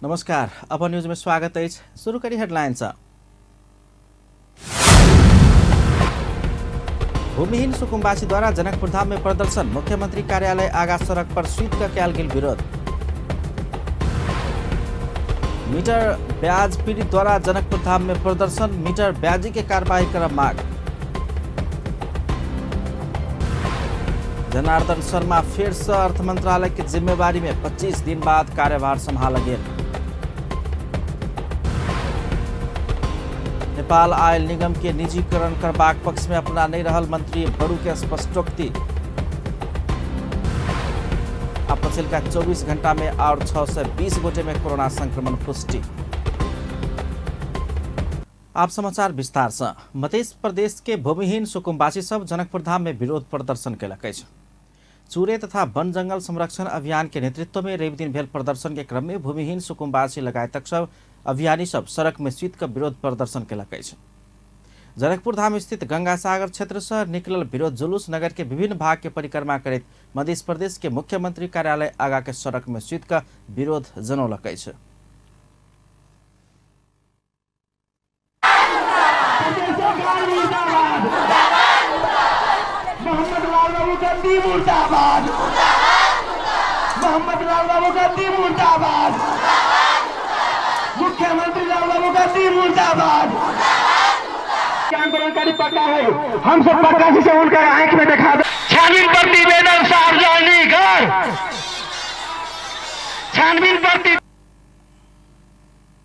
नमस्कार, अपन न्यूज में स्वागत अछि। शुरू करी हेडलाइन सँ। भूमिहीन सुकुम्बासी द्वारा जनकपुर धाम में प्रदर्शन, मुख्यमंत्री कार्यालय आगा सड़क पर सुति कऽ कयल गेल विरोध। मीटर ब्याज पीड़ित द्वारा जनकपुर धाम में प्रदर्शन, मीटर ब्याजी के कार्रवाई करब मांग। जनार्दन शर्मा फेर से अर्थ मंत्रालय के जिम्मेवारी में 25 दिन बाद कार्यभार संभाल गेल। नेपाल आयल निगम के निजीकरण करबाक पक्ष में अपना नहीं रहल मंत्री बड़ू के स्पष्टोक्ति। आ पछिलका 24 घंटा में और 620 गोटे में कोरोना संक्रमण पुष्टि। आप समाचार विस्तार से। मध्य प्रदेश के भूमिहीन सुकुम्बासी सब जनकपुर धाम में विरोध प्रदर्शन केलक अछि। चूरे तथा वन जंगल संरक्षण अभियान के नेतृत्व में रवि दिन भेल प्रदर्शन के क्रम में भूमिहीन सुकुम्बासी लगायतक सब अभियानी सब सड़क में सुति कऽ विरोध प्रदर्शन केलक अछि। जनकपुर धाम स्थित गंगासागर क्षेत्र से निकलल विरोध जुलूस नगर के विभिन्न भाग के परिक्रमा करैत मध्य प्रदेश के मुख्यमंत्री कार्यालय आगा के सड़क में सुति कऽ विरोध जनौलक अछि। मोहम्मद लाल बाबू गांधी मुर्दाबाद, मोहम्मद लाल बाबू गांधी मुर्दाबाद, मुख्यमंत्री लाल बाबू गांधी मुर्दाबाद। आंदोलनकारी पक्का है, हम सब पक्का से उनका आंख में दिखा दे। छानबीन पर निवेदन सार्वजनिक घर, छानबीन पर।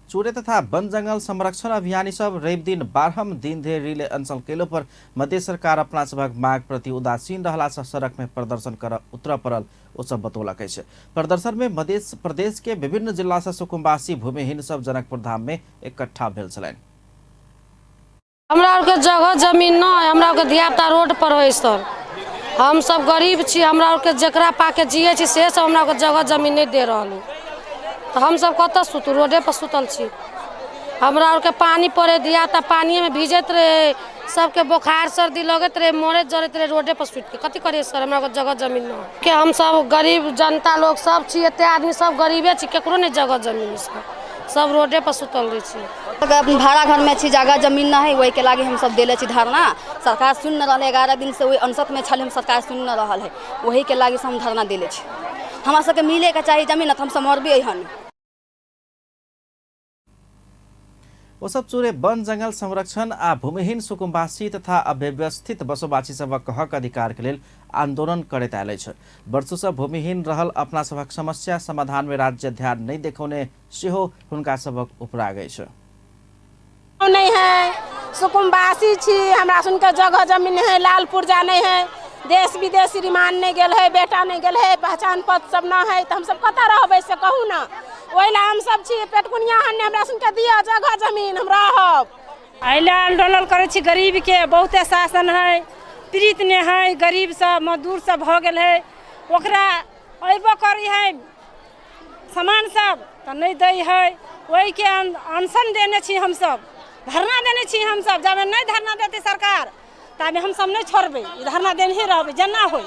चुरे तथा वन जंगल संरक्षण अभियानी सब रवि दिन 12 दिन धरि रिले अनशन केलो पर मध्य सरकार अपना सभक मांग प्रति उदासीन रहला से सड़क में प्रदर्शन कर उतर पड़ल ओ सब बतौलक अछि। प्रदर्शन में मध्य प्रदेश के विभिन्न जिला से सुकुम्बासी भूमिहीन सब जनकपुर धाम में इकट्ठा भेल छलनि। हमरा आरके जगह जमीन नहि, हमरा आरके धियापुता रोड पर है सर। हम सब गरीब छी, हमरा आरके जकरा पाके जियै छी से सब हमरा आरके जगह जमीन नहि दे रहल है, तऽ हम सब कतऽ सुतू? रोडे पर सुतल छी। हमरा आरके पानि पड़े, धियापुता पानिएमे भीजैत रहै, सबके बोखार सर्दी लगैत रहै, मरैत जरैत रहै रोडे पर सुतिके। कथी करियै सर, हमरा आरके जगह जमीन नहि के। हम सब गरीब जनता लोग सब छी, एते आदमी सब गरीबे छी, केकरो नहि जगह जमीन, सब रोडे पर सुतल रहै छी। भाड़ा घर में छी, जगह जमीन न है, वही के लागी हम सब देले छी धरना। सरकार सुन न रहल है, 11 दिन से वही अनशत में छल हम, सरकार सुन न रहल है, वही के लागी से हम धरना देले छी। हमरा सबके मिले के चाही जमीन, न हम सब मरबे हन। ओ सब चूरे वन जंगल संरक्षण आ भूमिहीन सुकुम्बासी तथा अव्यवस्थित बसोबासी सबक हक अधिकार के लेल आंदोलन करैत आयल अछि। वर्षों से भूमिहीन रहल अपना सबक समस्या समाधान में राज्य ध्यान नहीं देखौने सेहो हुनका सबक उपराग अछि। नहीं है, सुकुम्बासी छी, हमरा सुनके जगह जमीन है, लाल पुर्जा नहीं है, देश विदेश रिमांड नहीं गेल है, बेटा नहीं गेल है, पहचान पत्र सब न है, तो हम सब कतऽ रहबै से कहू ना। ओहि ला हम सब छी पेटकुनिया हन, हमरा सुनके दिअ जगह जमीन, हम रहब। एहि आंदोलन करै छी गरीब के, बहुते शासन है, पीड़ित ने है, गरीब सब मजदूर सब भऽ गेल है, ओकरा अयबो करी है सामान सब तऽ नहि दै है, ओहिके अनशन देने छी हमसब, धरना देने छी हमसब। जाबे नहि धरना देतै सरकार ताबे हमसब नहि छोड़बै, धरना देने रहबै जेना होइ।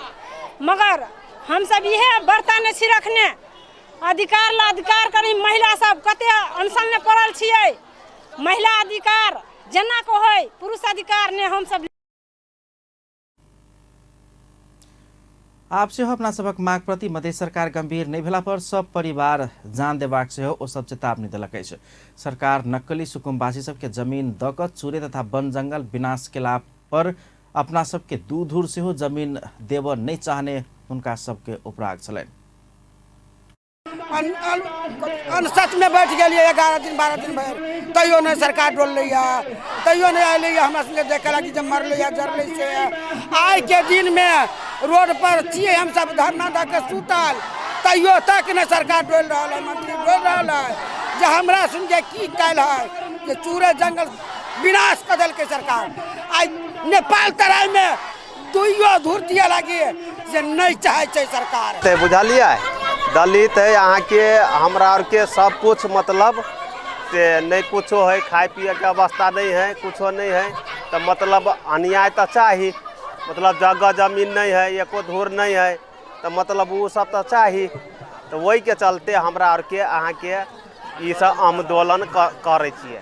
मगर हमसब इहे व्रता नहि छी रखने, अधिकार ला अधिकार करी। महिला सब कते अनशन मे पड़ल छियै, महिला अधिकार जेना को होइ, पुरुष अधिकार ने हमसब। आब सेहो अपना सबक माग प्रति मध्य सरकार गंभीर नहि भेला पर सब परिवार जान देबाक सेहो ओ सब चेतावनी देलक अछि। सरकार नक्कली सुकुम्बासी सबके जमीन दऽ कऽ चूरे तथा वन जंगल विनाश केला पर अपना सबके दू धूर सेहो जमीन देबऽ नहि चाहने हुनका सबके उपराग छलनि। अनसत में बैठ गेलियै 11 दिन 12 दिन भरि, तैयो नहि सरकार डोललैया, तैयो नहि अयलैया हमरा सबके देखे लागी जे मरलैया जरलै से। आइ के दिन में रोड पर छियै हम सब धरना दऽ के सुतल, तैयो तक नहि सरकार डोलि रहल है, मंत्री डोलि रहल है जे हमरा सुनके की काल्हि है जे चूरे जंगल विनाश कऽ देलकै सरकार। आइ नेपाल तराई में दुइयो धूर दिए लागी जे नहि चाहै छै सरकार। ते बुझलियै दलित है अहाँके, हमरा आरके सब कुछ मतलब से नहि कुछो है, खाय पियके अवस्था नहि है, कुछो नहि है, तऽ मतलब अन्याय तऽ चाही, मतलब जगह जमीन नहि है, एको धूर नहि है, तऽ मतलब ओ सब तऽ चाही। तऽ ओहिके चलते हमरा आरके अहाँके ईसब आन्दोलन करै छियै,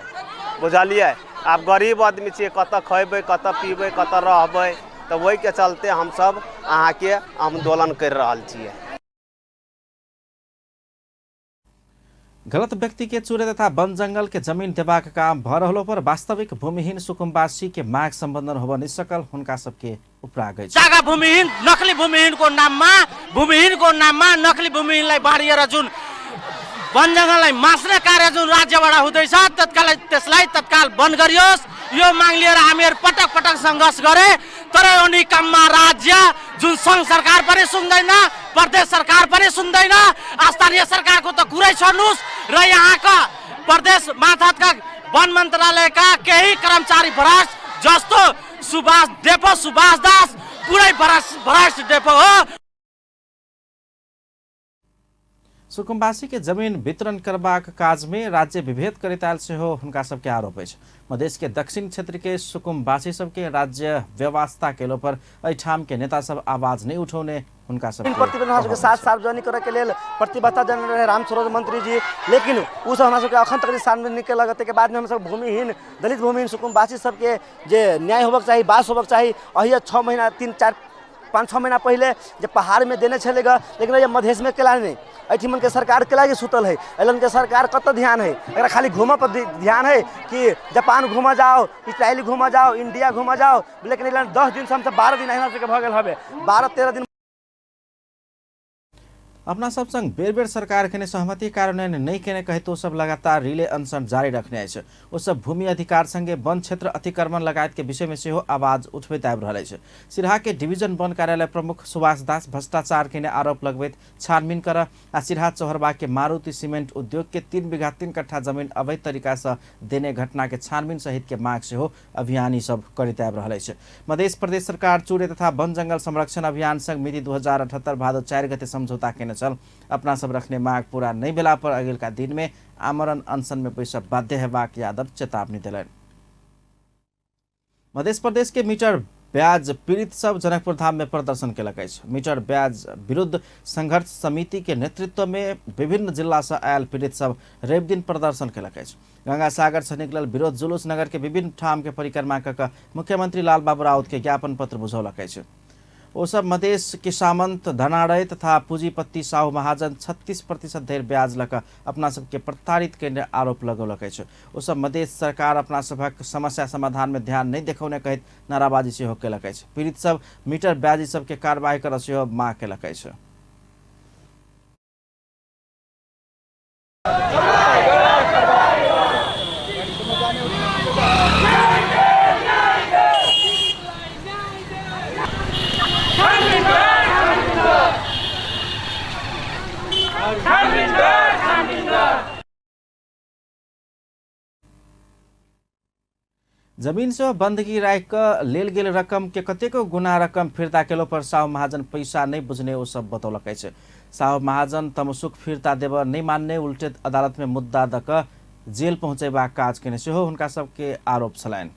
बुझलियै। आब गरीब आदमी छियै, कतऽ खयबै, कतऽ पीबै, कतऽ रहबै, तऽ ओहिके चलते हमसब अहाँके आन्दोलन करि रहल छियै। गलत व्यक्ति के चूरे तथा वन जंगल के जमीन देबाक काम भ रहलो पर वास्तविक भूमिहीन सुकुम्बासी के माग सम्बोधन होब नहि सकल हुनका सबके उपराग अछि। जग्गा भूमिहीन नक्कली भूमिहीनको नाममा, भूमिहीनको नाममा नक्कली भूमिहीनलाई बाँडिएर जुन वन जङ्गललाई मास्ने कार्य जुन राज्यबाट हुँदैछ तत्काल त्यसलाई तत्काल बन्द गरियोस्। यो माग लिएर हामीहरू पटक पटक सङ्घर्ष गरे, तर यो निकम्मा राज्य जुन सङ्घ सरकार पनि सुन्दैन, प्रदेश सरकार पनि सुन्दैन, स्थानीय सरकारको त कुरै छोड्नुहोस् र यहाँका प्रदेश मातहतका वन मन्त्रालयका केही कर्मचारी भ्रष्ट जस्तो सुभाष डेपो, सुभाष दास पुरै भ्रष्ट डेपो हो। सुकुम्बासी के जमीन वितरण करबाक काज में राज्य विभेद करैत आयल सेहो हुनका सबके आरोप अछि। मधेश के दक्षिण क्षेत्र के सुकुम्बासी सबके राज्य व्यवस्था केलो पर एहिठाम के नेता सब आवाज नहीं उठौने हुनका सबके प्रतिवेदन सबके साथ सार्वजनिक करे के लेल प्रतिबद्धता जन रहे राम सरोज मंत्री जी, लेकिन उ सब हमरा सबके अखन तक सार्वजनिक केलक। ताहिके बाद में हम सब भूमिहीन दलित भूमिहीन सुकुम्बासी सबके जे न्याय होबक चाही, बास होबक चाही, अहिया 6 महीना 3 4 5 6 महीना पहले जे पहाड़ में देने छलै ग, लेकिन ये मधेश में केला नहीं। एहिठिमन के सरकार केला के सुतल है, एलन के सरकार कत ध्यान है, एकरा खाली घूमऽ पर ध्यान है कि जापान घूमऽ जाओ, इजराइल घूमऽ जाओ, इंडिया घूमऽ जाओ, लेकिन एलन 10 दिन से हमसब 12 दिन अहिना सबके भऽ गेल हबे, 12-13 दिन। अपना सब संग बेर बेर सरकार के सहमति कार्यान्वयन नहीं केने कहते ओ सब लगातार रिले अनशन जारी रखने अछि। ओ सब भूमि अधिकार संगे वन क्षेत्र अतिक्रमण लगायत के विषय में सेहो आवाज उठबैत आबि रहल अछि। सिरहा के डिवीजन वन कार्यालय प्रमुख सुभाष दास भ्रष्टाचार के आरोप लगबैत छानबीन कर आ सिरहा चौहरबा के मारुति सीमेंट उद्योग के 3 बीघा 3 कट्ठा जमीन अवैध तरीका से देने घटना के छानबीन सहित के मांग सेहो अभियानी सब करैत आबि रहल अछि। मध्य प्रदेश सरकार चूरे तथा वन जंगल संरक्षण अभियान संग मिति 2078 भादो 4 गते सम्झौता केने छल। अपना सब रखने माग पूरा नहीं भेला पर अगिलका दिन में आमरण अनशन में बैसब बाध्य हेबाक यादव चेतावनी देलनि। मध्य प्रदेश के मीटर ब्याज पीड़ित सब जनकपुर धाम में प्रदर्शन केलक अछि। मीटर ब्याज विरुद्ध संघर्ष समिति के नेतृत्व में विभिन्न जिला से आयल पीड़ित सब रवि दिन प्रदर्शन केलक अछि। गंगा सागर से निकलल विरोध जुलूस नगर के विभिन्न ठाम के परिक्रमा कऽ मुख्यमंत्री लालबाबू राउत के ज्ञापन पत्र बुझौलक अछि। ओ सब मधेश के सामंत धनाड़य तथा पूंजीपति साहु महाजन 36% धरि ब्याज लऽ कऽ अपना सबके प्रताड़ित केने आरोप लगौलक अछि। ओ सब मधेश सरकार अपना सभक समस्या समाधान में ध्यान नहीं देखौने कहैत नाराबाजी सेहो केलक अछि। पीड़ित सब मीटर ब्याजी सबके कार्रवाई करऽ सेहो मांग केलक अछि। जमीन से बंदगी राखि कऽ लेल गेल रकम के कतेको गुना रकम फिर्ता केलो पर साहु महाजन पैसा नहीं बुझने ओ सब बतौलक अछि। साहु महाजन तमसुक फिर्ता देबऽ नहीं मानने उल्टे अदालत में मुद्दा दऽ कऽ जेल पहुँचेबाक काज केने सेहो हुनका सबके आरोप छलनि।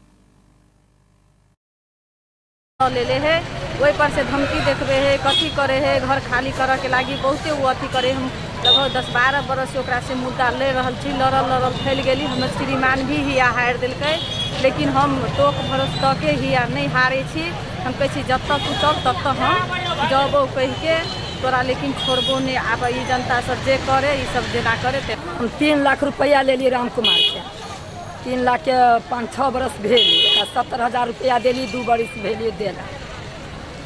लेले है ओहि पर से धमकी देखबे है, कथी करे है, घर खाली करऽ के लागी बहुते वो अथी करे। हम लगभग 10-12 बरस से ओकरा से मुद्दा ले रहल छी, लड़ल लड़ल फैल गेली। हमर श्रीमान भी हिया हारि देलकै, लेकिन हम टोक भरोस दऽ के हिया नहीं हारे छी। हम कहै छी जतऽ तू चल ततऽ हम जबो कहिके तोरा, लेकिन छोड़बो नहीं। आब ई जनता सब जे करे ई सब जेना करे। हम 3 लाख रुपया लेली राम कुमार के, 3 लाख के 5-6 बरस भेल, 70,000 रुपया देली, 2 बरिस भेली देला।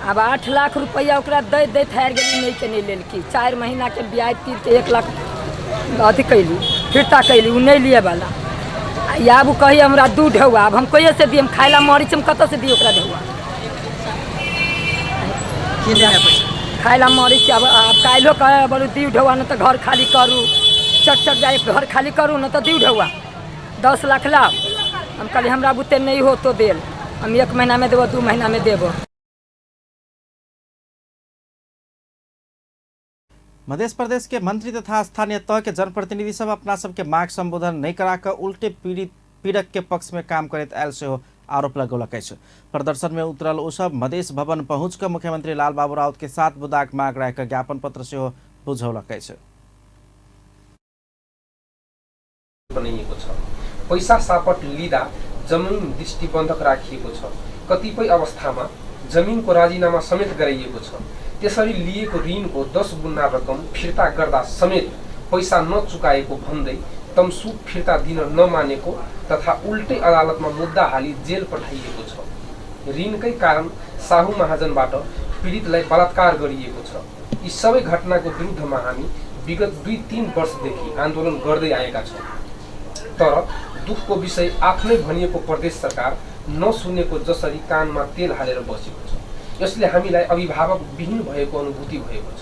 आब 8 लाख रुपया ओकरा दैत दैत हारि गेली, नहीं के नहीं लेलकी। 4 महीना के ब्याज तीर के 1 लाख अथी कैली, फिरता कैली, उ नहीं लिए वाला। आब उ कही हमरा 2 ढौआ, आब हम कहिए से दी, हम खाए ला मरी छी, हम कतऽ से दी ओकरा ढौआ? खाए ला मरी छी। आब काल्हिओ कहे बोलू दी ढौआ, नहीं तऽ घर खाली करू, चट चट जाए घर खाली करू, नहीं तऽ दी ढौआ 10 लाख लाओ। हम कहली हमरा बुते नहीं हो तो देल, हम 1 महीना में देबो, 2 महीना में देबो। मध्य प्रदेश के मंत्री तथा स्थानीय तह के जनप्रतिनिधि सब अपना सबके माग संबोधन नहीं करा कऽ उल्टे पीड़क के पक्ष में काम करैत आयल सेहो आरोप लगौलक अछि। प्रदर्शन में उतरल ओ सब मधेश भवन पहुँच कऽ मुख्यमंत्री लालबाबू राउत के 7 बुदाक माग राखि कऽ ज्ञापन पत्र सेहो बुझौलक अछि। बनाइएको छ। पैसा सापट लिँदा जमिन दृष्टिबन्धक राखिएको छ। कतिपय अवस्थामा जमिनको राजीनामा समेत गराइएको छ। त्यसरी लिएको ऋणको 10 गुणा रकम फिर्ता गर्दा समेत पैसा नचुकाएको भन्दै तमसुक फिर्ता दिन नमानेको तथा उल्टै अदालतमा मुद्दा हाली जेल पठाइएको छ। ऋणकै कारण साहु महाजनबाट पीडितलाई बलात्कार गरिएको छ। यी सबै घटनाको विरुद्धमा हामी विगत 2-3 वर्षदेखि आन्दोलन गर्दै आएका छौँ। तर दुःखको विषय आफ्नै भनिएको प्रदेश सरकार नसुनेको जसरी कानमा तेल हालेर बसेको छ। यसले हामीलाई अभिभावक विहीन भएको अनुभूति भएको छ।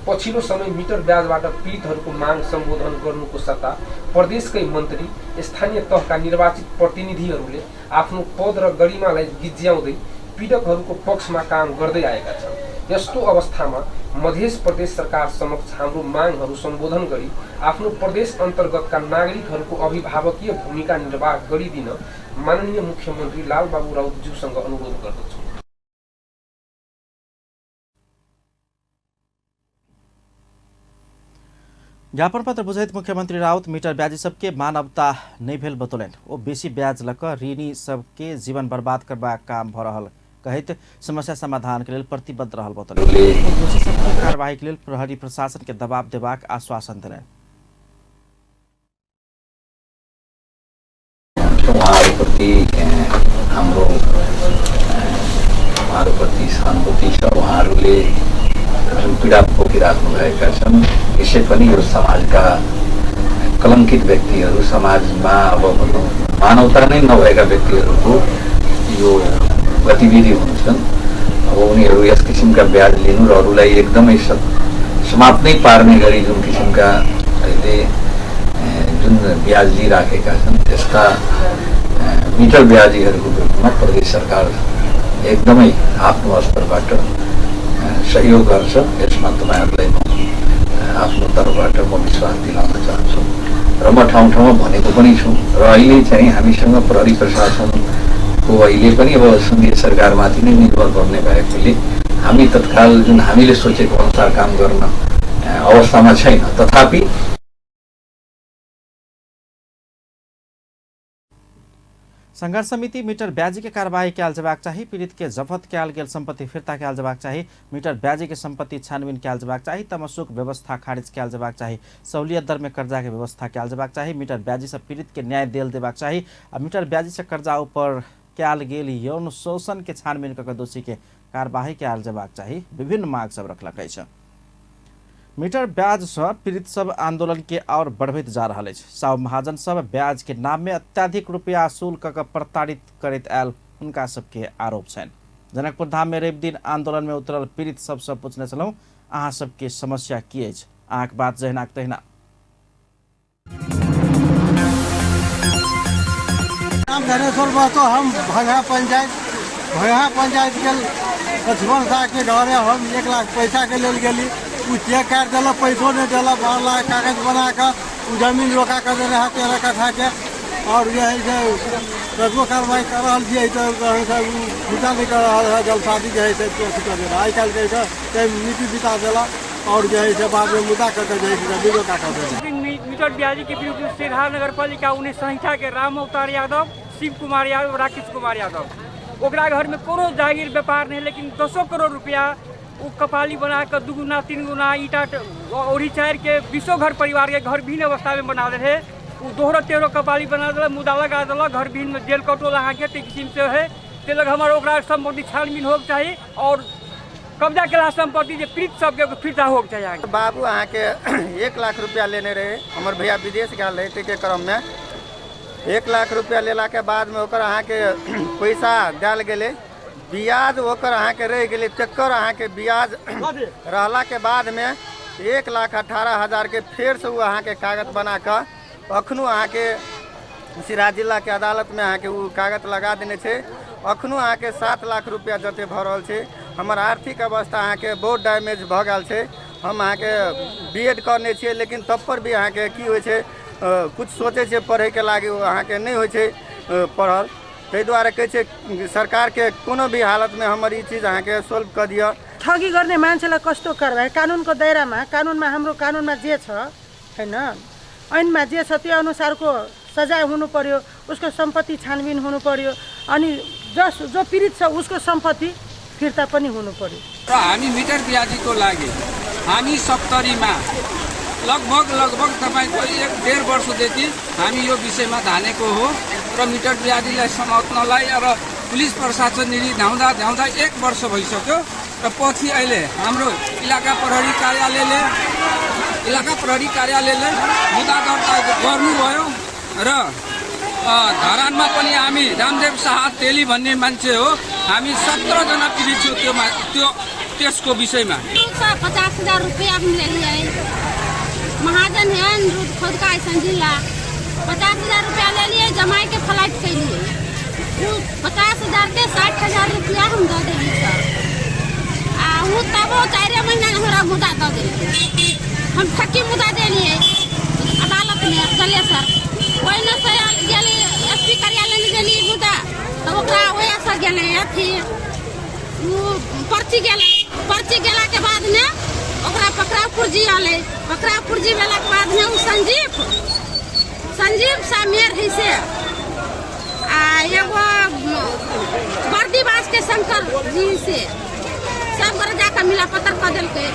पछिल्लो समय मिटर ब्याजबाट पीडितहरूको माग सम्बोधन गर्नुको सट्टा प्रदेशकै मन्त्री, स्थानीय तहका निर्वाचित प्रतिनिधिहरूले आफ्नो पद र गरिमालाई गिज्याउँदै पीडकहरूको पक्षमा काम गर्दै आएका छन्। यस्तो अवस्थामा मध्य प्रदेश सरकार समक्ष हाम्रो मागहरू सम्बोधन गरी आफ्नो प्रदेश अन्तर्गतका नागरिकहरूको अभिभावकीय भूमिका निर्वाह गरिदिन माननीय मुख्यमन्त्री लालबाबु राउतज्यूसँग अनुरोध गर्दछु। ज्ञापन पत्र बुझैत मुख्यमंत्री राउत मीटर ब्याजी सबके मानवता नहीं भेल बतौलनि। ओ बेसी ब्याज लक ऋणी सबके जीवन बर्बाद करबाक काम भ रहल कहैत समस्या समाधान के लेल प्रतिबद्ध रहल बतौलनि। दोषी सबके कार्रवाई के लेल प्रहरी प्रशासन के दबाव देबाक आश्वासन देलनि। उहाँहरूप्रति हाम्रो उहाँहरूप्रति सहानुभूति छ। उहाँहरूले जुन पीडा बोकिराख्नुभएका छन्, यसै पनि यो समाजका कलङ्कित व्यक्तिहरू, समाजमा अब भनौँ मानवता नै नभएका व्यक्तिहरूको यो गतिविधि हुन्छन्। अब उनीहरू यस किसिमका ब्याज लिनु र अरूलाई एकदमै समाप्त नै पार्ने गरी जुन किसिमका अहिले जुन ब्याज लिइराखेका छन्, त्यस्ता मिटर ब्याजीहरूको विरुद्धमा प्रदेश सरकार एकदमै आफ्नो स्तरबाट सहयोग गर्छ। यसमा तपाईँहरूलाई म आफ्नो तर्फबाट म विश्वास दिलाउन चाहन्छु र म ठाउँ ठाउँमा भनेको पनि छु। र अहिले चाहिँ हामीसँग प्रहरी प्रशासनको अहिले पनि अब सङ्घीय सरकारमाथि नै निर्भर पर्ने भएकोले हामी तत्काल जुन हामीले सोचेको अनुसार काम गर्न अवस्थामा छैन। तथापि संघर्ष समिति मीटर ब्याजी के कार्रवाई कयल जबाक चाही, पीड़ित के जफत कयल गेल संपत्ति फिर्ता कयल जबाक चाही, मीटर ब्याजी के संपत्ति छानबीन कयल जबाक चाही, तमसुक व्यवस्था खारिज कयल जबाक चाही, सहूलियत दर में कर्जा के व्यवस्था कयल जबाक चाही, मीटर ब्याजी से पीड़ित के न्याय देल देबाक चाही आ मीटर ब्याजी से कर्जा ऊपर कयल गेल यौन शोषण के छानबीन कऽ दोषी के कार्रवाई कयल जबाक चाही विभिन्न माग सब रखलक अछि। मीटर ब्याज से पीड़ित सब आंदोलन के और बढ़बैत जा रहल अछि। साहु महाजन सब ब्याज के नाम में अत्याधिक रुपया शुल्क क प्रताड़ित करैत आयल हुनका सबके आरोप छनि। जनकपुर धाम में रवि दिन आंदोलन में उतरल पीड़ित सबसे पूछने छलहुँ, अहाँ सबके समस्या की अछि? अहाँके बात जहिना तहिना। नाम धनेश्वर महतो, हम भंगा पंचायत के लक्ष्मण साह के घरे हम 1 लाख पैसा के लेल गेली। उ चेक काटि देलक, पैसो नहीं देलक। 12 लाख कागज बना कऽ उ जमीन रोका कर देने है 13 कट्ठा के। और जे है से कतबो कार्रवाई कर रहल छियै तऽ पूजा नहीं कर रहल है। जलशादी जे है से अथी कर देलक। आइ काल्हि के नीति बिता देलक और जे है से बाद में मुद्दा कर के जे है से जमीन रोका कर देलक। मीटर ब्याजी के विरुद्ध सिरहा नगर पालिका 19 संख्या के राम अवतार यादव, शिव कुमार यादव, राकेश कुमार यादव, ओकरा घर में कोनो जागीर व्यापार नहीं, लेकिन 10 करोड़ रुपया वो कपाली बना कर 2 गुना 3 गुना ईटा ओढ़ी चार के 20 घर परिवार के घर भिन्न अवस्था में बना दे। वो 2-13 कपाली बना दिल, मुद्दा लगा दिलक, घर भिन्न में जेल कटोल अहाँके ताहि किसिम से है। ताहि लग हमार ओकरा सम्पत्ति छानबीन होके चाही और कब्जा केला सम्पत्ति जे पीड़ित सबके फिर्ता होके चाही। अहाँके बाबू अहाँके 1 लाख रुपया लेने रहे, हमर भैया विदेश गेल रहे, ताहिके क्रममे 1 लाख रुपया लेलाके बादमे ओकर अहाँके पैसा देल गेलै, ब्याज ओकर अहाँके रहि गेलै, तकर अहाँके ब्याज रहलाके बादमे 1,18,000 के फेरसँ ओ अहाँके कागज बनाकऽ अखनो अहाँके सिरहा जिलाके अदालतमे अहाँके ओ कागज लगा देने छै। अखनो अहाँके 7 लाख रुपया जते भऽ रहल छै। हमर आर्थिक अवस्था अहाँके बहुत डैमेज भऽ गेल छै। हम अहाँके बी.एड करने छियै, लेकिन तब पर भी अहाँके की होइ छै, कुछ सोचै छियै पढ़ैके लागि, ओ अहाँके नहि होइ छै पढ़ल। ताहि दुआरे कहै छै सरकारके कोनो भी हालतमे हमर ई चीज अहाँके सोल्भ कऽ दिअ। ठगी गर्ने मान्छेलाई कस्तो कारवाही कानुनको दायरामा, कानुनमा हाम्रो कानुनमा जे छ हैन, ऐनमा जे छ त्यो अनुसारको सजाय हुनु पर्यो, उसको सम्पत्ति छानबिन हुनु पर्यो अनि जस जो पीडित छ उसको सम्पत्ति फिर्ता पनि हुनु पर्यो। र हामी मिटर ब्याजीको लागि हामी सप्तरीमा लगभग लगभग तपाईँको 1-1.5 वर्षदेखि हामी यो विषयमा धानेको हो र मिटर ब्याजीलाई समात्नलाई र पुलिस प्रशासन धाउँदा धाउँदा 1 वर्ष भइसक्यो। र पछि अहिले हाम्रो इलाका प्रहरी कार्यालयले मुद्दा दर्ता गर्नुभयो र धरानमा पनि हामी रामदेव शाह तेली भन्ने मान्छे हो, हामी 17 जना पीडित छौँ त्यो त्यसको विषयमा। 50,000 रुपया हम ले लिए, महाजन है खुद का जिला 50,000 रुपया ले लिए, जमाई के फ्लाइट के लिए 50,000 के 60,000 रुपया हम दे दिली सर। आ उ तब 4 महीना हमरा मुद्दा दे दिली, हम ठक्की मुद्दा देलिए अदालत में चले सर। ओहिने से गेली एसपी कार्यालय में गेली मुद्दा, तब ओकरा ओहि से गेलै अथी उ पर्ची गेलै, पर्ची गेला के बाद में ओकरा पकड़ा पुर्जी आलै, पकड़ा पुर्जी भेला के बाद में उ संजीव सा मेयर है से आ एगो बर्दीवास के शंकर जी से सब गोरे जाकर मिला पत्र कऽ देलकै।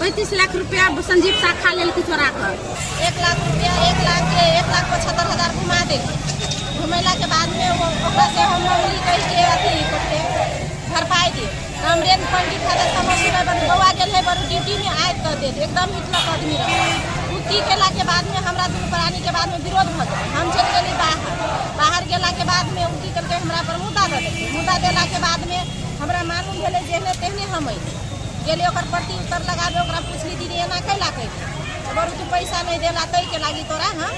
35 लाख रुपया संजीव सा खा लेलकै चोरा कऽ। 1 लाख रुपया 1,75,000 घुमा देलकै। घुमेला के बाद में ओकरा से हम मंगली कहि के अथी भरपाई दे, हम रेंज पंडित खाता समस्या बड़ बौआ गेल है बड़ ड्यूटी में आयत कऽ देत, एकदम हिटलक आदमी रहे। उ की केला के बाद में हमरा दुनू प्राणी के बाद में विरोध भऽ गेल, हम चलि गेली बाहर। बाहर गेला के बाद में उ की केलकै हमरा पर मुद्दा दऽ देलकै। मुद्दा देला के बाद में हमरा मालूम भेलै जेहने तेहने हम अयली गेली, ओकर प्रति उत्तर लगाबे, ओकरा पुछली दीदी एना कैला कैली, बरू तू पैसा नहीं देला तै के लागी तोरा हम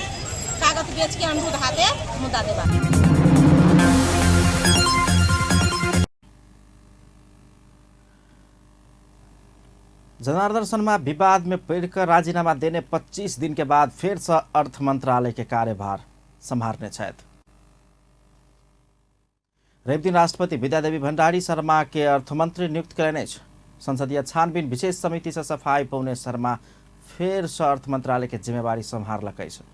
कागज बेच के अमरूद हाथे मुद्दा देबा। जनार्दन शर्मा विवाद में पड़कर राजीनामा देने 25 दिन के बाद फिर से अर्थ मंत्रालय के कार्यभार सम्हारने छथि। रविदिन राष्ट्रपति विद्यादेवी भण्डारी शर्मा के अर्थमंत्री नियुक्त कयलनि अछि। संसदीय छानबीन विशेष समिति से सफाई पौने शर्मा फेर से अर्थ मंत्रालय के जिम्मेवारी सम्हारलक अछि।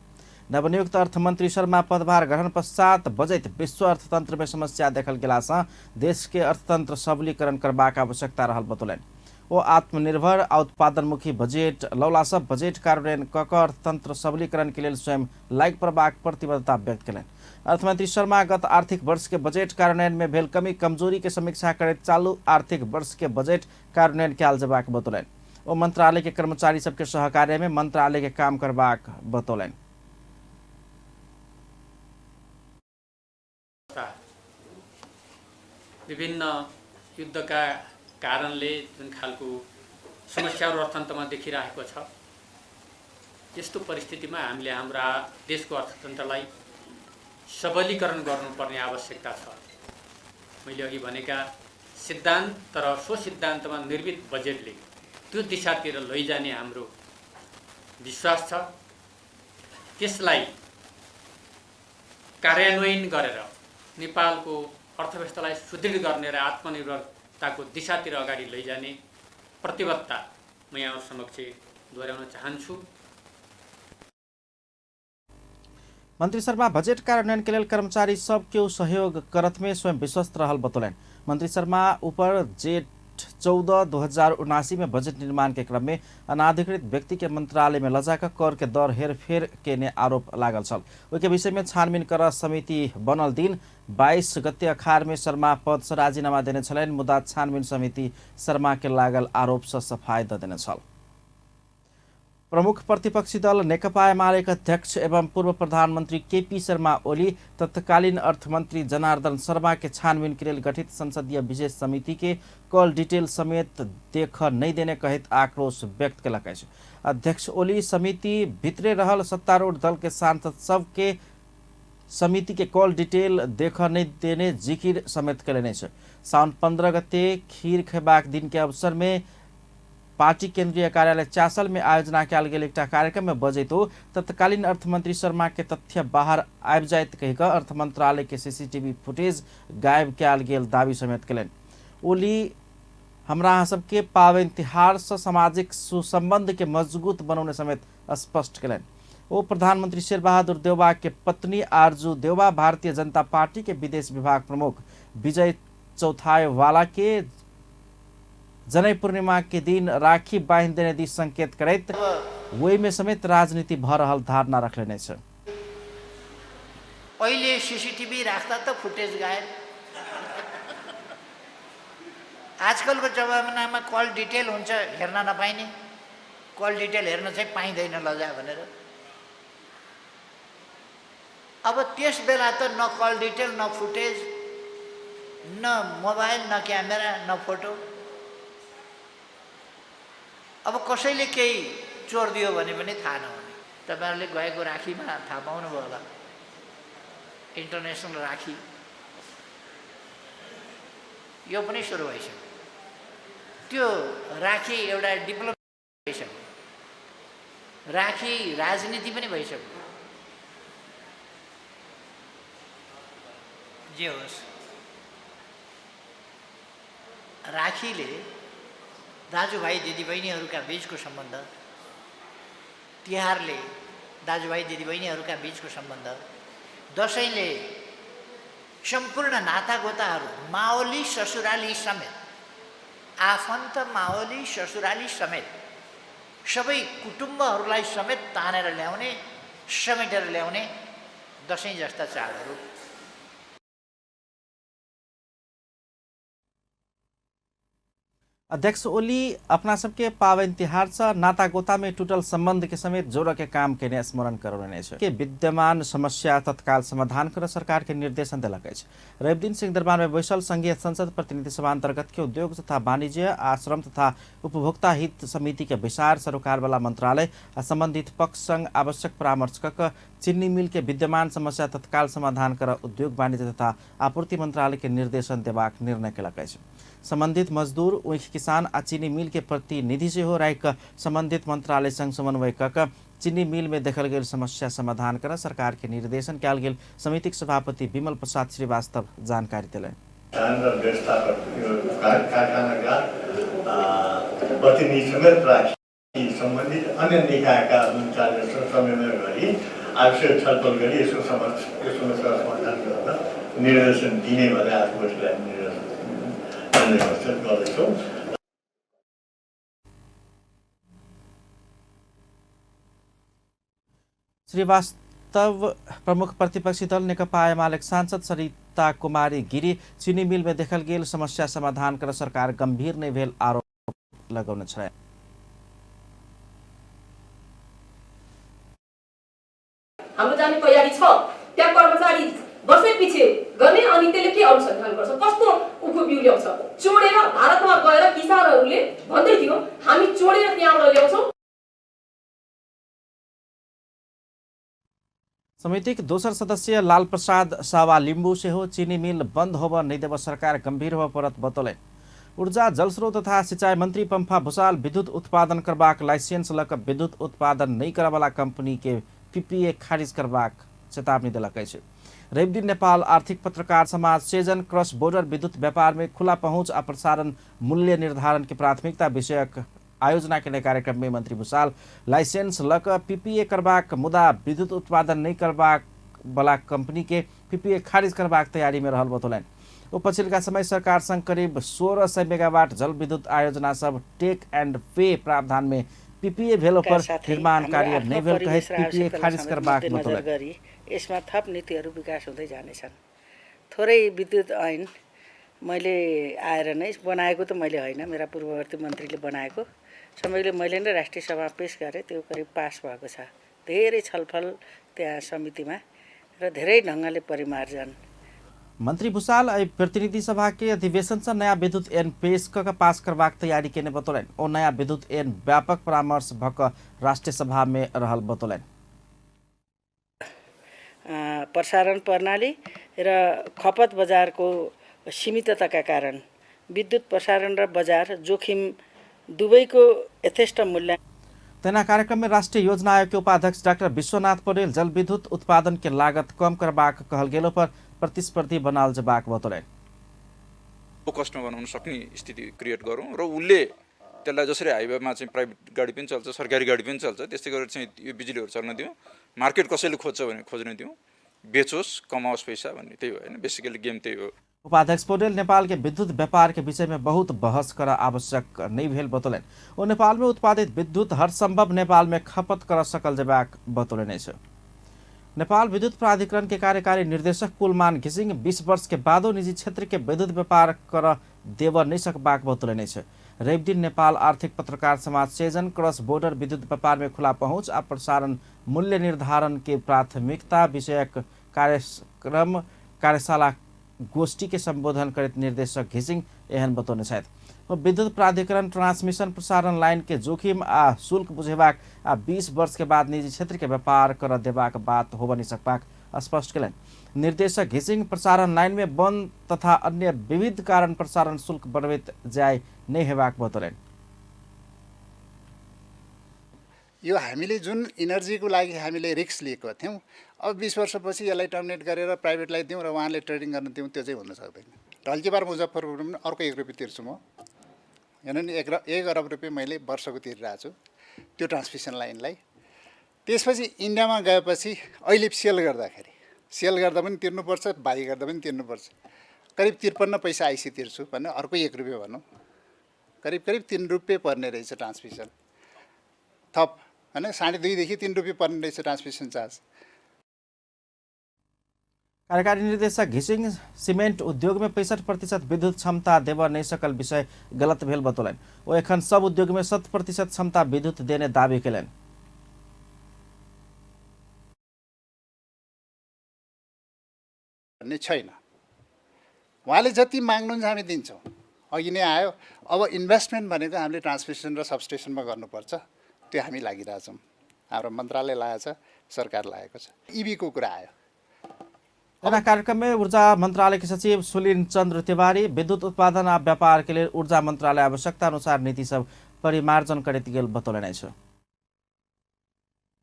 नवनियुक्त अर्थमंत्री शर्मा पदभार ग्रहण पश्चात बजैत विश्व अर्थतंत्र में समस्या देखल गेला सँ देश के अर्थतंत्र सबलीकरण करबाक आवश्यकता रहल बतौलनि। ओ आत्मनिर्भर आ उत्पादनमुखी बजेट लौलासँ बजेट कार्यान्वयन कऽ कऽ अर्थतंत्र सबलीकरण के लेल स्वयं लागि पड़बाक प्रतिबद्धता व्यक्त कयलनि। अर्थमंत्री शर्मा गत आर्थिक वर्ष के बजेट कार्यान्वयन में भेल कमी कमजोरी के समीक्षा करैत चालू आर्थिक वर्ष के बजेट कार्यान्वयन कयल जेबाक बतौलनि। ओ मंत्रालय के कर्मचारी सबके सहकार्य में मंत्रालय के काम करबाक बतौलनि। विभिन्न युद्धका कारणले जुन खालको समस्याहरू अर्थतन्त्रमा देखिरहेको छ, यस्तो परिस्थितिमा हामीले हाम्रा देशको अर्थतन्त्रलाई सबलीकरण गर्नुपर्ने आवश्यकता छ। मैले अघि भनेका सिद्धान्त र सो सिद्धान्तमा निर्मित बजेटले त्यो दिशातिर लैजाने हाम्रो विश्वास छ। त्यसलाई कार्यान्वयन गरेर नेपालको अर्थव्यवस्थालाई सुदृढ गर्ने र आत्मनिर्भरताको दिशातिर अगाडि लैजाने प्रतिबद्धता म यहाँ समक्ष दोहोऱ्याउन चाहन्छु। मंत्री शर्मा बजेट कार्यान्वयन के लेल कर्मचारी सब केओ सहयोग करत में स्वयं विश्वस्त रहल बतौलनि। मंत्री शर्मा ऊपर जेठ 14, 2079 में बजट निर्माण के क्रम में अनाधिकृत व्यक्ति के मंत्रालय में लजाकर कर के दर हेरफेर केने आरोप लागल छल। ओहि के विषय में छानबीन कर समिति बनल दिन 22 गते अखार में शर्मा पद से राजीनामा देने छलनि, मुदा छानबीन समिति शर्मा के लागल आरोप से सफाई द देने छल। प्रमुख प्रतिपक्षी दल नेकपा एमाले के अध्यक्ष एवं पूर्व प्रधानमंत्री केपी शर्मा ओली तत्कालीन अर्थमंत्री जनार्दन शर्मा के छानबीन के लेल गठित संसदीय विशेष समिति के कॉल डिटेल समेत देख नहीं देने कहैत आक्रोश व्यक्त केलक अछि। अध्यक्ष ओली समिति भितरे रहल सत्तारूढ़ दल के सांसद सबके समिति के कॉल डिटेल देख नहीं देने जिकिर समेत केलनि अछि। साउन 15 गते खीर खेबाक दिन के अवसर में पार्टी केंद्रीय कार्यालय चासल में आयोजना कयल गेल एकटा कार्यक्रम में बजैत ओ तत्कालीन अर्थमंत्री शर्मा के तथ्य बाहर आबि जाइत कहि कऽ अर्थ मंत्रालय के सीसीटीवी फुटेज गायब कयल गेल दावी समेत केलनि। ओली हमरा अहाँ सबके पाबनि तिहार से सामाजिक सुसंबंध के मजबूत बनौने समेत स्पष्ट केलनि। ओ प्रधानमंत्री शेरबहादुर देउवा के पत्नी आरजू देउवा भारतीय जनता पार्टी के विदेश विभाग प्रमुख विजय चौथाईवाला के जनई पूर्णिमा के दिन राखी बान्हि देने दिस संकेत करैत ओहि में समेत राजनीति भ रहल धारणा रखलेने छ। अहिले सीसीटीभी राख्दा त फुटेज गायब। आजकलको जमानामा कल डिटेल हुन्छ, हेर्न नपाइने, कल डिटेल हेर्न चाहिँ पाइँदैन लजा भनेर। अब त्यस बेला त न कल डिटेल, न फुटेज, न मोबाइल, न क्यामेरा, न फोटो। अब कसैले केही चोर दियो भने पनि थाहा नहुने। तपाईहरुले गएको राखीमा थाहा पाउनुभयो होला, इन्टरनेसनल राखी यो पनि सुरु भइसक्यो। त्यो राखी एउटा डिप्लोमा भइसक्यो, राखी राजनीति पनि भइसक्यो। जे होस्, राखीले दाजुभाइ दिदीबहिनीहरूका बीचको सम्बन्ध, तिहारले दाजुभाइ दिदीबहिनीहरूका बीचको सम्बन्ध, दसैँले सम्पूर्ण नातागोताहरू माओली ससुराली समेत, आफन्त माओली ससुराली समेत सबै कुटुम्बहरूलाई समेत तानेर ल्याउने, समेटेर ल्याउने दसैँ जस्ता चाडहरू। अध्यक्ष ओली अपना सबके पावन तिहार से नातागोता में टूटल संबंध के समेत जोड़ के काम केने स्मरण करौने छै के विद्यमान समस्या तत्काल समाधान कर सरकार के निर्देशन देलक अछि। रविदिन सिंहदरबार में बैसल संघीय संसद प्रतिनिधि सभा अंतर्गत के उद्योग तथा वाणिज्य आश्रम तथा उपभोक्ता हित समिति के बैसार सरोकार वाला मंत्रालय आ संबंधित पक्ष संग आवश्यक परामर्श क चीनी मिल के विद्यमान समस्या तत्काल समाधान कर उद्योग वाणिज्य तथा आपूर्ति मंत्रालय के निर्देशन देबाक निर्णय केलक अछि। संबंधित मजदूर, ऊख किसान आ चीनी मिल के प्रतिनिधि सेहो राखि संबंधित मंत्रालय संग समन्वय क चीनी मिल में देखल गेल समस्या समाधान कर सरकार के निर्देशन कयल गेल समितिक सभापति विमल प्रसाद श्रीवास्तव जानकारी देलनि। प्रतिनिधि समेत राखी संबंधित अन्य निकायका मन्त्रालयसँग समन्वय गरी आवश्यक छलफल गरी यसको समस्या समाधान गर्न निर्देशन दिने भनेर आजको बैठकलाई निर्देशन गर्दैछौँ। श्रीवास्तव प्रमुख प्रतिपक्षी दल नेकपा एमाले सांसद सरिता कुमारी गिरी चीनी मिल में देखल गेल समस्या समाधान कर सरकार गंभीर नहीं भेल आरोप लगौने छलनि। हाम्रो जाने तयारी छ, त्यहाँ कर्मचारी वर्षै पछि गर्ने अनि त्यसले के अनुसन्धान गर्छ, कस्तो उखु बिउ ल्याउँछ। चोडेर भारतमा गएर किसानहरूले भन्दै थियो हामी चोडेर त्यहाँबाट ल्याउँछौँ। समितिक दोसर सदस्य लाल प्रसाद सावा लिम्बू सेहो चीनी मिल बंद होब नहीं देव सरकार गंभीर होब परत बतौलनि। ऊर्जा जलस्रोत तथा सिंचाई मंत्री पंफा भूषाल विद्युत उत्पादन करबाक लाइसेंस लऽ कऽ विद्युत उत्पादन नहीं करऽवला कंपनी के पीपीए खारिज करबाक चेतावनी देलक अछि। रविदिन नेपाल आर्थिक पत्रकार समाज सेजन क्रॉस बॉर्डर विद्युत व्यापार में खुला पहुंच आ प्रसारण मूल्य निर्धारण के प्राथमिकता विषयक आयोजना केने कार्यक्रम में मंत्री भूषाल लाइसेंस लऽ कऽ पीपीए करबाक मुदा विद्युत उत्पादन नहीं करबाक वाला कंपनी के पीपीए खारिज करबाक तैयारी में रहल बतौलनि। ओ पछिलका समय सरकार संग करीब 1600 मेगावाट जल विद्युत आयोजना सब टेक एंड पे प्रावधान में पीपीए भेलो पर निर्माण कार्य नहीं भेल कहैत पीपीए खारिज करबाक बतौलनि। यसमा थप नीतिहरू विकास हुँदै जानेछन्। थोरै विद्युत ऐन मैले आएर नै बनाएको त मैले होइन, मेरा पूर्ववर्ती मन्त्रीले बनाएको समयले मैले नै राष्ट्रिय सभामा पेश गरेँ, त्यो करिब पास भएको छ। धेरै छलफल त्यहाँ समितिमा र धेरै ढङ्गले परिमार्जन। मंत्री भूषाल एहि प्रतिनिधि सभा के अधिवेशन से नया विद्युत ऐन पेश क पास करबाक तैयारी केने बतौलनि। ओ नया विद्युत ऐन व्यापक परामर्श भ क राष्ट्रिय सभा में रहल बतौलनि। प्रसारण प्रणाली र खपत बजारको सीमितताका कारण विद्युत प्रसारण र बजार जोखिम दुवैको यथेष्ट मूल्याङ्कन। तेना कार्यक्रम में राष्ट्रीय योजना आयोग के उपाध्यक्ष डाक्टर विश्वनाथ पौडेल जलविद्युत उत्पादन के लागत कम करबाक कहल गेलो पर प्रतिस्पर्धी बनाल जेबाक बतौलनि। फोकसमा बनाउन सक्ने स्थिति क्रिएट गरौँ र उसले त्यसलाई जसरी हाइवेमा चाहिँ प्राइभेट गाडी पनि चल्छ, सरकारी गाडी पनि चल्छ, त्यस्तै गरेर चाहिँ यो बिजुलीहरू चल्न दिउँ। मार्केट कसैले खोज्छ भने खोज्न दिउँ, बेचोस् कमाओस् पैसा भन्ने, त्यही हो होइन, बेसिकली गेम त्यही हो। उपाध्यक्ष पौडेल नेपाल के विद्युत व्यापार के विषय में बहुत बहस कर आवश्यक नहीं भेल बतौलनि। ओ नेपाल में उत्पादित विद्युत हर संभव नेपाल में खपत कर सकल जेबाक बतौलनि अछि। नेपाल विद्युत प्राधिकरण के कार्यकारी निर्देशक कुलमान घिसिङ 20 वर्ष के बादो निजी क्षेत्र के विद्युत व्यापार कर देव नहीं सकबाक बतौलनि अछि। रवि दिन नेपाल आर्थिक पत्रकार समाज सेजन क्रॉस बॉर्डर विद्युत व्यापार में खुला पहुंच आ प्रसारण मूल्य निर्धारण के प्राथमिकता विषयक कार्यक्रम कार्यशाला गोष्ठी के संबोधन करैत निर्देशक घिसिङ एहन बतौने छथि। विद्युत प्राधिकरण ट्रांसमिशन प्रसारण लाइन के जोखिम आ शुल्क बुझेबाक आ 20 वर्ष के बाद निजी क्षेत्र के व्यापार कर देबाक बात होब नहि सकबाक स्पष्ट केलनि। निर्देशक घिसिङ प्रसारण लाइन में बंद तथा अन्य विविध कारण प्रसारण शुल्क बढ़बैत जाय नहि हेबाक बतौलनि। यो हामीले जुन इनर्जीको लागि हामीले रिस्क लिएको थियौँ, अब 20 वर्षपछि यसलाई टर्मिनेट गरेर प्राइभेटलाई दिउँ र उहाँले ट्रेडिङ गर्न दिउँ, त्यो चाहिँ हुन सक्दैन। ढल्कीबार मुजफ्फरपुर पनि अर्को 1 रुपियाँ तिर्छु म, हेर्नु नि 1 अरब रुपियाँ मैले वर्षको तिरिरहेको छु त्यो ट्रान्समिसन लाइनलाई। त्यसपछि इन्डियामा गएपछि अहिले सेल गर्दाखेरि, सेल गर्दा पनि तिर्नुपर्छ, बाई गर्दा पनि तिर्नुपर्छ, करिब 53 पैसा आइसी तिर्छु भने अर्को 1 रुपियाँ भनौँ, करिब करिब 3 रुपियाँ पर्ने रहेछ ट्रान्समिसन थप, होइन 2.5 देखि 3 रुपियाँ पर्ने रहेछ ट्रान्समिसन चार्ज। कार्यकारी निर्देशक घिसिङ सीमेंट उद्योग में 65% विद्युत क्षमता देव नहीं सकल विषय गलत भेल बतौलनि। ओ एखन सब उद्योग में 100% क्षमता विद्युत देने दावी केलनि। भन्ने छैन, उहाँले जति माग्नुहुन्छ हामी दिन्छौँ। अघि नै आयो, अब इन्भेस्टमेन्ट भनेको हामीले ट्रान्समिसन र सबस्टेसनमा गर्नुपर्छ, त्यो हामी लागिरहेछौँ, हाम्रो मन्त्रालय लागेको छ, सरकार लागेको छ। इभीको कुरा आयो। कार्यक्रम में ऊर्जा मंत्रालय के सचिव सुलीन चंद्र तिवारी विद्युत उत्पादन आ व्यापार के लिए ऊर्जा मंत्रालय आवश्यकता अनुसार नीति सब परिमार्जन करैत गेल बतौलनि अछि।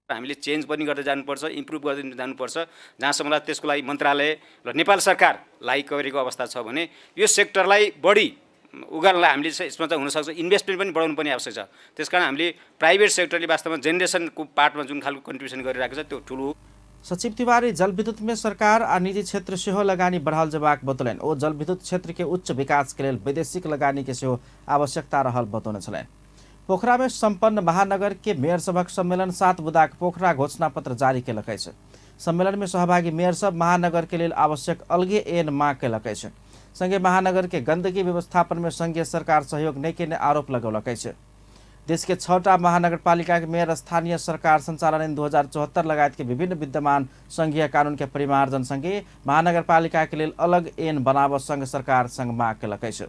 हामीले चेन्ज पनि गर्दै जानुपर्छ, इम्प्रुभ गर्दै जानुपर्छ। जहाँसम्म त्यसको लागि मन्त्रालय र नेपाल सरकार लाइक गरेको अवस्था छ भने यो सेक्टरलाई बढी उगार्नलाई हामीले यसमा चाहिँ हुनसक्छ, इन्भेस्टमेन्ट पनि बढाउनु पर्ने आवश्यक छ। त्यसकारण हामीले प्राइभेट सेक्टरले वास्तवमा जेनेरेसनको पार्टमा जुन खालको कन्ट्रिब्युसन गरिरहेको छ त्यो ठुलो। सचिव तिवारी जलविद्युत में सरकार आ निजी क्षेत्र सेहो लगानी बढ़ाओल जेबाक बतौलनि। ओ जलविद्युत क्षेत्र के उच्च विकास के लेल वैदेशिक लगानी के सेहो आवश्यकता रहल बतौने छलनि। पोखरा में सम्पन्न महानगर के मेयर सभक सम्मेलन 7 बुँदाक पोखरा घोषणा पत्र जारी केलक अछि। सम्मेलन में सहभागी मेयर सब महानगर के लेल आवश्यक अलगे ऐन मांग केलक अछि। संगे महानगर के गंदगी व्यवस्थापन में संघीय सरकार सहयोग नहि केने आरोप लगौलक अछि। देश के 6टा महानगरपालिका के मेयर स्थानीय सरकार संचालन 2074 लगायत के विभिन्न विद्यमान संघीय कानून के परिमार्जन संगे महानगरपालिका के लेल अलग ऐन बनाव संघ सरकार संग माग केलक अछि।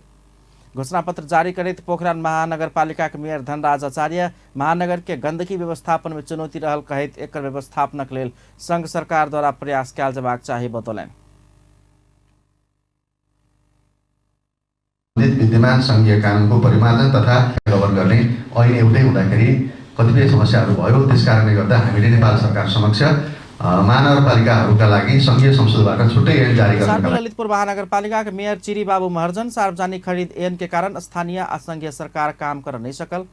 घोषणापत्र जारी करैत पोखरा महानगरपालिका के मेयर धनराज आचार्य महानगर के गंदगी व्यवस्थापन में चुनौती रहल कहैत एकर व्यवस्थापनक लेल संघ सरकार द्वारा प्रयास कयल जेबाक चाही बतौलनि। विद्यमान संघीय कानुनको परिमार्जन तथा कभर गर्ने ऐन एउटै हुँदाखेरि कतिपय समस्याहरू भयो, त्यस कारणले गर्दा हामीले नेपाल सरकार समक्ष महानगरपालिकाहरूका लागि संघीय संसदबाट छुट्टै ऐन जारी गर्न। ललितपुर महानगरपालिका के मेयर चिरी बाबू महर्जन सार्वजनिक खरीद ऐन के कारण स्थानीय आ संघीय सरकार काम कर नहीं सकल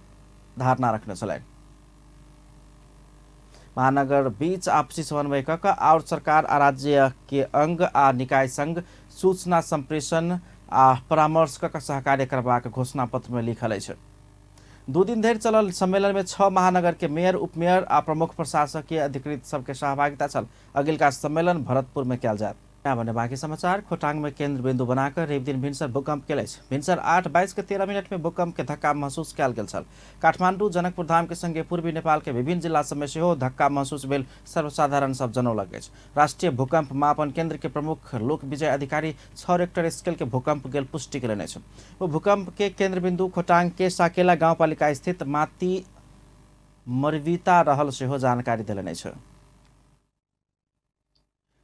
धारणा रखने छलनि। महानगर बीच आपसी समन्वय क और सरकार आ राज्य के अंग आ निकाय संग सूचना संप्रेषण आ परामर्श क सहकार्य करबाक घोषणा पत्र में लिखल अछि। 2 दिन धरि चलल सम्मेलन में 6 महानगर के मेयर, उपमेयर आ प्रमुख प्रशासकीय अधिकृत सबके सहभागिता छल। अगिलका सम्मेलन भरतपुर में कयल जायत। यहाँ भने बाँकी समाचार। खोटांग में केंद्र बिंदु बनाकर रवि दिन भिनसर भूकंप केल अछि। भिनसर 8:22:13 में भूकंप के धक्का महसूस कयल गेल छल। काठमांडू, जनकपुर धाम के संगे पूर्वी नेपाल के विभिन्न जिला सब में सेहो धक्का महसूस भेल सर्वसाधारण सब जनौलक अछि। राष्ट्रीय भूकंप मापन केंद्र के प्रमुख लोक विजय अधिकारी 6 रेक्टर स्केल के भूकंप गेल पुष्टि केलनि अछि। ओ भूकंप के केंद्र बिंदु खोटांग के साकेला गाउँपालिका स्थित माती मरविता रहल सेहो जानकारी देलनि अछि।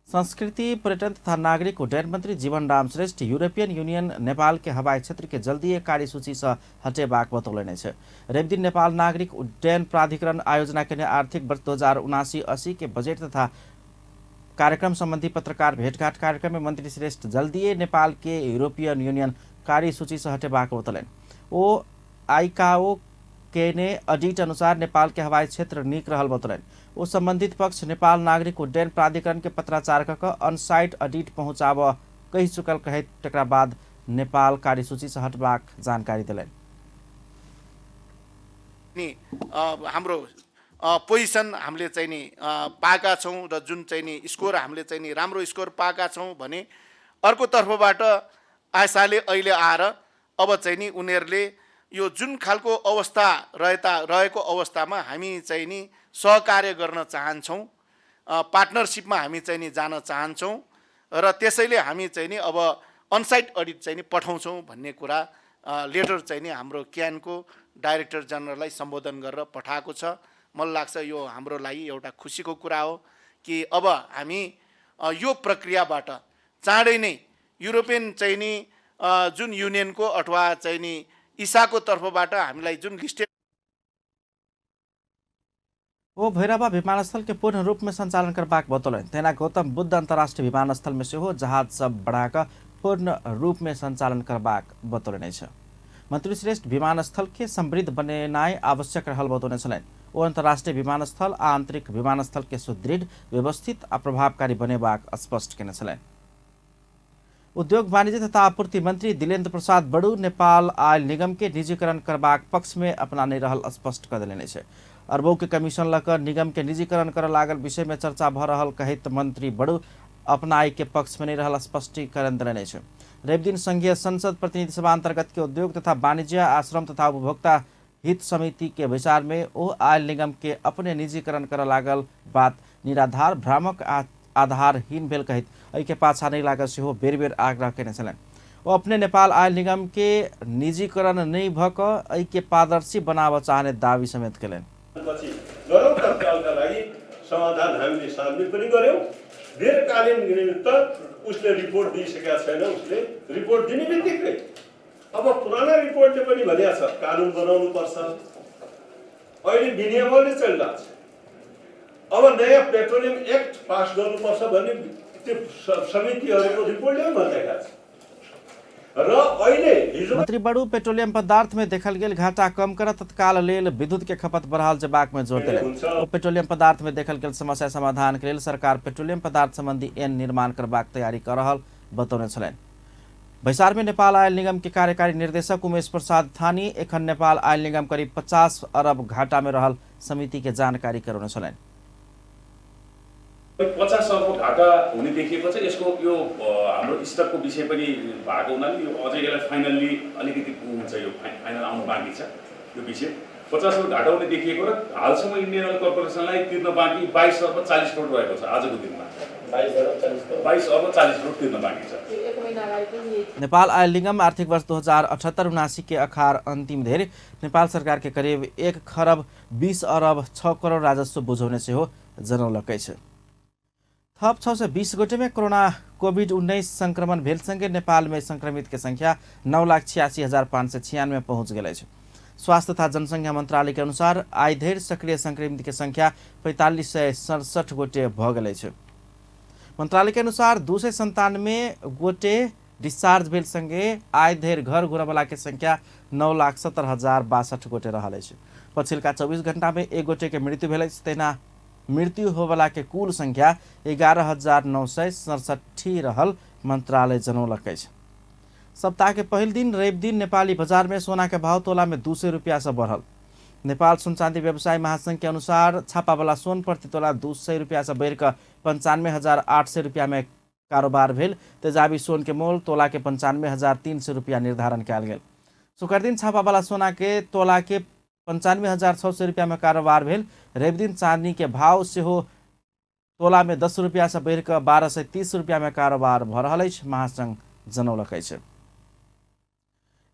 संस्कृति, पर्यटन तथा नागरिक उड्डयन मंत्री जीवन राम श्रेष्ठ यूरोपियन यूनियन नेपाल के हवाई क्षेत्र के जल्दीए कार्यसूची से हटेबाक बतौलनि अछि। रविदिन नेपाल नागरिक उड्डयन प्राधिकरण आयोजना केने आर्थिक वर्ष 2079-80 के बजेट तथा कार्यक्रम संबंधी पत्रकार भेटघाट कार्यक्रम में मंत्री श्रेष्ठ जल्दीए नेपाल के यूरोपियन यूनियन कार्यसूची से हटेबाक बतौलनि। ओ आईकाओ केने ऑडिट अनुसार नेपाल के हवाई क्षेत्र नीक रहल बतौलनि। ओ संबंधित पक्ष नेपाल नागरिक उड्डयन प्राधिकरण के पत्राचार क अनसाइट ऑडिट पहुंचाबऽ कहि चुकल कहैत तकरा बाद नेपाल कार्यसूची से हटबाक जानकारी देलनि। हाम्रो पोजिसन हामीले चाहिँ नि पाएका छौँ र जुन चाहिँ नि स्कोर हामीले चाहिँ नि राम्रो स्कोर पाएका छौँ भने अर्को तर्फबाट आइसाले अहिले आएर अब चाहिँ नि उनीहरूले यो जुन खालको अवस्था रहेको अवस्थामा हामी चाहिँ नि सहकार्य गर्न चाहन्छौँ, पार्टनरसिपमा हामी चाहिँ नि जान चाहन्छौँ र त्यसैले हामी चाहिँ नि अब अनसाइट अडिट चाहिँ नि पठाउँछौँ भन्ने कुरा लेटर चाहिँ नि हाम्रो क्यानको डाइरेक्टर जनरललाई सम्बोधन गरेर पठाएको छ। मलाई लाग्छ यो हाम्रो लागि एउटा खुसीको कुरा हो कि अब हामी यो प्रक्रियाबाट चाँडै नै युरोपियन चाहिँ नि जुन युनियनको अथवा चाहिँ नि इसाको तर्फबाट हामीलाई जुन लिस्टेड ओ भैरवा विमानस्थल के पूर्ण रूप में संचालन करबाक बतौलनि। तहिना गौतम बुद्ध अंतर्राष्ट्रीय विमानस्थल में सेहो जहाज सब बढ़ाकऽ पूर्ण रूप में संचालन करबाक बतौलनि अछि। मंत्री श्रेष्ठ विमानस्थल के समृद्ध बनेनाइ आवश्यक रहल बतौने छलनि। ओ अंतर्राष्ट्रीय विमानस्थल आ आंतरिक विमानस्थल के सुदृढ़, व्यवस्थित आ प्रभावकारी बनेबाक स्पष्ट केने छलनि। उद्योग वाणिज्य तथा आपूर्ति मंत्री दिलेन्द्र प्रसाद बडू नेपाल आयल निगम के निजीकरण करबाक पक्ष में अपना नहि रहल स्पष्ट कऽ देलनि अछि। अरबों के कमीशन लऽ कऽ निगम के निजीकरण करऽ लागल विषय में चर्चा भऽ रहल कहैत मंत्री बडू अपनाई के पक्ष में नहीं रहल स्पष्टीकरण देलनि अछि। रविदिन संघीय संसद प्रतिनिधि सभा अंतर्गत के उद्योग तथा वाणिज्य आश्रम तथा उपभोक्ता हित समिति के बैसार में ओ आयल निगम के अपने निजीकरण करऽ लागल बात निराधार, भ्रामक आ आधारहीन भेल कहैत एहि के पाछा नहि लागल सेहो बेर बेर आग्रह केने छलनि। ओ अपने नेपाल आयल निगम के निजीकरण नहि भऽ कऽ एहि के पारदर्शी बनाबऽ चाहने दावी समेत केलनि। पछि गरौँ तत्कालका लागि समाधान हामीले सार्वजनिक पनि गऱ्यौँ। दीर्घकालीन निमित्त उसले रिपोर्ट दिइसकेका छैन। उसले रिपोर्ट दिने बित्तिकै अब पुराना रिपोर्टले पनि भनेको छ कानुन बनाउनु पर्छ, अहिले विनियमनले चलिरहेको छ, अब नयाँ पेट्रोलियम एक्ट पास गर्नुपर्छ भन्ने त्यो समितिहरूको रिपोर्टले पनि भनिरहेको छ। र अहिले हिजो मंत्री बडू पेट्रोलियम पदार्थ में देखल गेल घाटा कम कर तत्काल लेल विद्युत के खपत बढ़ाल जेबाक में जोर देलनि। ओ पेट्रोलियम पदार्थ में देखल गेल समस्या समाधान के लेल सरकार पेट्रोलियम पदार्थ संबंधी ऐन निर्माण करबाक तैयारी कर रहल बतौने छलनि। बैसार में नेपाल आयल निगम के कार्यकारी निर्देशक उमेश प्रसाद थानी एखन नेपाल आयल निगम करीब 50 अरब घाटा में रहल समिति के जानकारी करौने छलनि। 50 अरबको घाटा हुने देखिएको छ। यसको यो हाम्रो स्टकको विषय पनि भएको हुनाले यो अझै यसलाई फाइनल्ली अलिकति हुन्छ, यो फाइनल आउनु बाँकी छ। यो विषय 50 अरब घाटा हुने देखिएको र हालसम्म इन्डियन ओइल कर्पोरेसनलाई तिर्न बाँकी 22 अर्ब 40 करोड रहेको छ। आजको दिनमा 22 अर्ब 40 करोड तिर्न बाँकी छ। नेपाल आयल निगम आर्थिक वर्ष 2078-79 के अखार अंतिम धरि नेपाल सरकार के करीब 1 खरब 20 अरब 6 करोड राजस्व बुझौने सेहो जनौलक अछि। थप 620 गोटे में कोरोना कोविड-19 संक्रमण भेल संगे नेपाल में संक्रमित के संख्या 9,86,596 पहुंच गेल अछि। स्वास्थ्य तथा जनसंख्या मंत्रालय के अनुसार आइ धरि सक्रिय संक्रमित के संख्या 4567 गोटे भऽ गेल अछि। मंत्रालय के अनुसार 297 गोटे डिस्चार्ज भेल संगे आइ धरि घर घुरबला के संख्या 9,70,062 गोटे रहल अछि। पछिलका 24 घंटा में 1 गोटे के मृत्यु भेल अछि। तहिना मृत्यु होवला के कुल संख्या 11,967 रहल मंत्रालय जनौलक अछि। सप्ताह के पहिल दिन रवि दिन नेपाली बाजार में सोना के भाव तोला में 200 रुपया से बढ़ल। नेपाल सुन चाँदी व्यवसायी महासंघ के अनुसार छापावाला सोन प्रति तोला 200 रुपया से बढ़िकऽ 95,800 रुपया में कारोबार भेल। तेजाबी सोन के मोल तोला के 95,300 रुपया निर्धारण कयल गेल। शुक्र दिन छापावाला सोना के तोला के 95,600 रुपया में कारोबार भेल। रवि दिन चांदी के भाव सेहो तोला में 10 रुपया से बढ़िकऽ 1230 रुपया में कारोबार भऽ रहल अछि, महासंघ जनौलक अछि।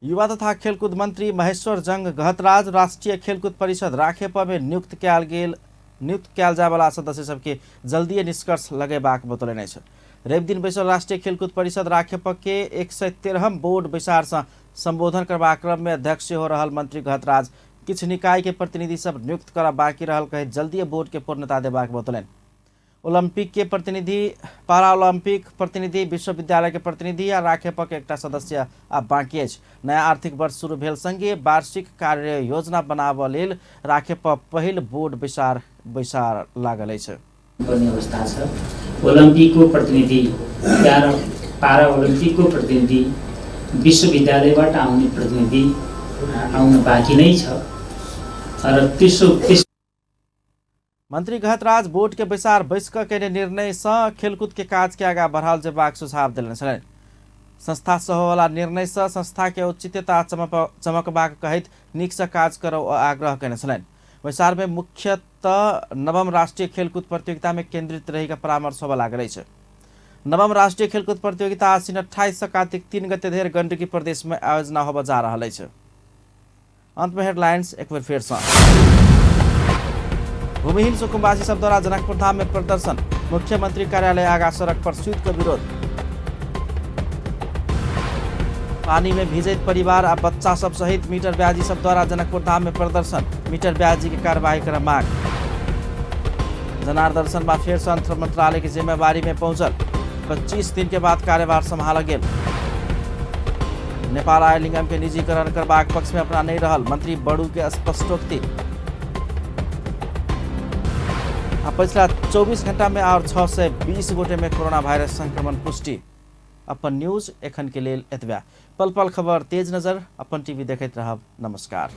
युवा तथा खेलकूद मंत्री महेश्वर जंग गहतराज राष्ट्रीय खेलकूद परिषद राखेपा में नियुक्त कयल जायवला सदस्य सबके जल्दिए निष्कर्ष लगेबाक बतौलनि अछि। रवि दिन बैसल राष्ट्रीय खेलकूद परिषद राखेपा के 113म बोर्ड बैसार से संबोधन करबाक क्रम में अध्यक्ष सेहो रहल मंत्री गहतराज किछु निकाय के प्रतिनिधि सब नियुक्त करब बाकी रहल कहैत जल्दिए बोर्ड के पूर्णता देबाक बतौलनि। ओलंपिक के प्रतिनिधि, पाराओलंपिक प्रतिनिधि, विश्वविद्यालय के प्रतिनिधि आ राखेपक एकटा सदस्य आ बाँकी अछि। नया आर्थिक वर्ष शुरू भेल संगे वार्षिक कार्य योजना बनाबऽ लेल राखेप पहिल बोर्ड बैसार बैसार लागल अछि। पर्ने अवस्था छ। ओलम्पिकको प्रतिनिधि, पारा ओलम्पिकको प्रतिनिधि, विश्वविद्यालयबाट आउने प्रतिनिधि आउन बाँकी नै छ र त्यसो मंत्री गहतराज बोर्ड के बैसार बैस कऽ केने निर्णय सँ खेलकूद के काज के आगाँ बढ़ाओल जेबाक सुझाव देलनि छलनि। संस्था सँ होवला निर्णय सँ संस्था के औचित्यता चमकबाक कहैत नीक सँ काज करऽ ओ आग्रह केने छलनि। बैसार में मुख्यतः नवम राष्ट्रीय खेलकूद प्रतियोगिता में केंद्रित रही के परामर्श होबऽ लागल अछि। नवम राष्ट्रीय खेलकूद प्रतियोगिता आश्विन 28 सँ कार्तिक 3 गते धरि गंडकी प्रदेश में आयोजना होबऽ जा रहल अछि। अंत में हेडलाइंस एक बेर फेर सँ। भूमिहीन सुकुम्बासी सब द्वारा जनकपुर धाम में प्रदर्शन, मुख्यमंत्री कार्यालय आगा सड़क पर सूत के विरोध। पानी में भिजैत परिवार आ बच्चा सब सहित मीटर ब्याजी सब द्वारा जनकपुर धाम में प्रदर्शन, मीटर ब्याजी के कार्रवाई कर मांग। जनार्दन शर्मा फेर से अंतर मंत्रालय के जिम्मेवारी में पहुंचल, 25 दिन के बाद कार्यभार संभाल गेल। नेपाल आयल निगम के निजीकरण करबाक पक्ष में अपना नहीं रहल मंत्री बड़ू के स्पष्टोक्ति। आ पिछला 24 घंटा में और 620 गोटे में कोरोना वायरस संक्रमण पुष्टि। अपन न्यूज एखन के लेल एतबे। पल पल खबर तेज नजर अपन टीवी देखैत रहब। नमस्कार।